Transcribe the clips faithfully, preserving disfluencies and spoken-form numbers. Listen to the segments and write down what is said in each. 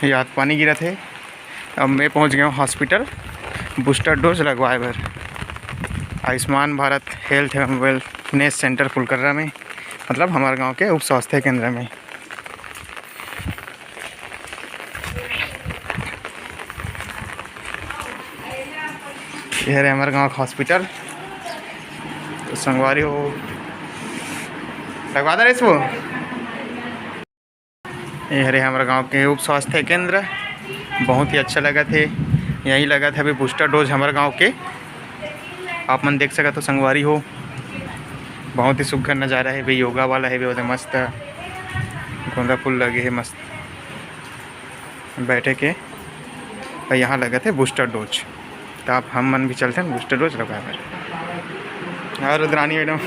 ये आज पानी गिरत हे। अब मैं पहुंच गया हूँ hospital booster dose लगवाए बर, आयुष्मान भारत हेल्थ एवं वेलनेस सेंटर फुलकर्रा में, मतलब हमारे गांव के उप स्वास्थ्य केंद्र में। ये हरे हमारे गांव के hospital। तो संगवारी हो, लगवा दे रहे इसको। ये हरे हमारे गांव के उप स्वास्थ्य केंद्र, बहुत ही अच्छा लगत हे। यही लगत हे अभी booster dose हमारे गांव के। आप मन देख सकत हो संगवारी हो, बहुत ही सुघर नज़ारा हे। भी योगा वाला हे, भी ओदे मस्त गोंदा फूल लगे हे, मस्त बैठे के। और यहाँ लगत हे booster dose, तो आप हम मन भी चलते हैं booster dose लगवा कर। और रुद्रानी मैडम,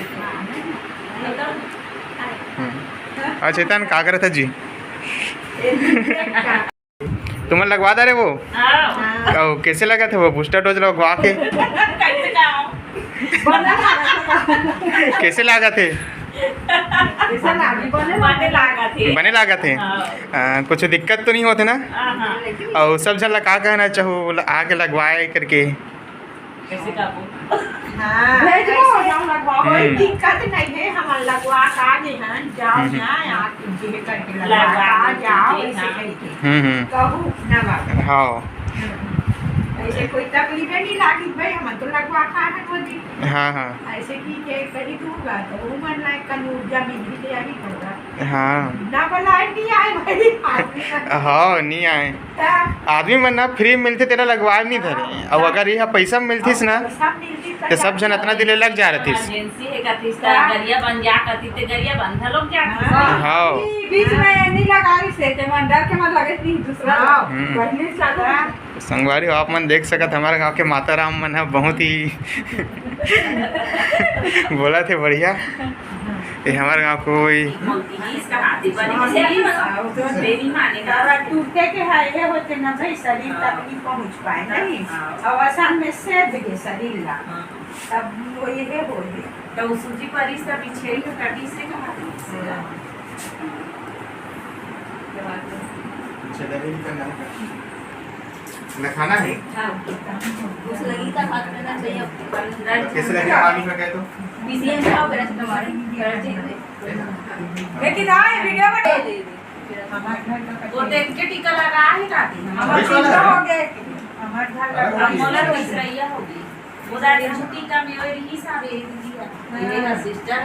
हम्म। और चेतन का करत हे जी? तुमन लगवा दे रहे वो? हाँ। ओ, कैसे लगत हे वो booster dose लगवा के? कैसे का हो? कैसे लागत हे? कैसे लागे? बने बने लागत हे। बने लागत हे? हाँ। आ, कुछ दिक्कत तो नहीं होते ना? हाँ, हाँ। और सब झन ला का कहना चाहू, ल-, आके लगवाए करके? कैसे का हो? हाँ, भेजबो, कैसे? हम लगवाओ। कोई हम्म। दिक्कत नहीं है, हम लगवा का दे हैं, जाओ हम्म। ना, आप तुम जे करके लगवा लगवा का दे, जाओ, जी, ऐसे हाँ। करके। हम्म, हम्म। कहू ना बाबू। हाँ। हम्म। ऐसे कोई तकलीफे नहीं लागी भाई, हम तो लगवा का है वो दिन। हाँ, हाँ। ऐसे की के कहीं दूर बा, तो वो मन लायक कन ऊर्जा मिल भी जाही थोड़ा। हाँ। ना बोला, नहीं आए भाई, आदमी का। हाँ, नहीं आए। ता आदमी मन ना free मिलथे, तेला लगवाए नहीं धरे। हाँ, अउ हाँ। अगर यह पैसा मिलथिस ना, पैसा मिलती तो सब झन अतना दिन ले लग जा रहतिस। Emergency हे कथिस, त हाँ। गरिया बन जा कथिस, ते गरिया बन घलोक जा कथिस। हाँ। हाँ। ई बीच में नहीं लगा रही से, ते मन डर के मन लगे नहीं, दूसरा हाँ। हम्म। पहले से लगा। हाँ। तो संगवारी हो, आप मन देख सकत, हमारे गांव के माता राम मन ह बहुत ही बोलत हे बढ़िया। ये हमारे गांव कोई बोलती है, इसका हाथ ही बनी, हाँ, सही हाँ, में। हाँ, वो तो देवी माने का। और टूटे के है, ये होते ना भाई, शरीर तक नहीं पहुंच पाए, नहीं? हाँ। और आसान में सेध के शरीर ला। हाँ। तब वो ये हो गए। तो वो सूजी परिस तब बिछेरी को कटी से कहा थी? हाँ। अच्छा, दही भी करना है। ना खाना है? हाँ, कुछ लगी था, हाथ में ना चाहिए। कैसे लगे पानी में गए तो? पीसीएम खाओ, पैरासिटामोल, एलर्जी है। लेकिन हाँ, ये वीडियो में दे दे। वो तो इनके टीका लगा है, काटी। हमारे टीका हो गए। हमारे घर लगा है। मोला तीसरा हो गई। वो दादी टीका में वही रही साहब, ये दीदी है। ये सिस्टर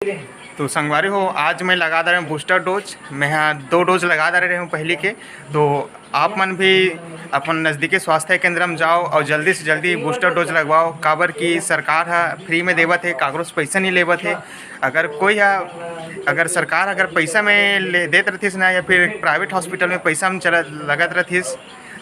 है। तो संगवारी हो, आज मैं लगा दे रहे हूँ booster dose। मैं हाँ दो dose लगा दे रहे हूँ पहली के। तो आप मन भी अपन नज़दीकी स्वास्थ्य केंद्र में जाओ और जल्दी से जल्दी booster dose लगवाओ, काबर कि सरकार ह free में देवत हे, काकरो से पैसा नहीं लेवत हे। अगर कोई ह, अगर सरकार अगर पैसा में ले देत रहतिस ना, या फिर private hospital में पैसा में चला लगत रहतिस,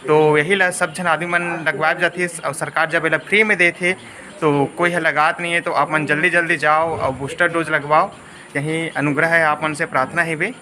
तो यही ला सब झन आदमी मन लगवाए जातिस। और सरकार जब एला free में देथे, तो कोई ह लगात नहीं है। तो आप मन जल्दी जल्दी जाओ और booster dose लगवाओ। यही अनुग्रह है, आप मन से प्रार्थना है बे।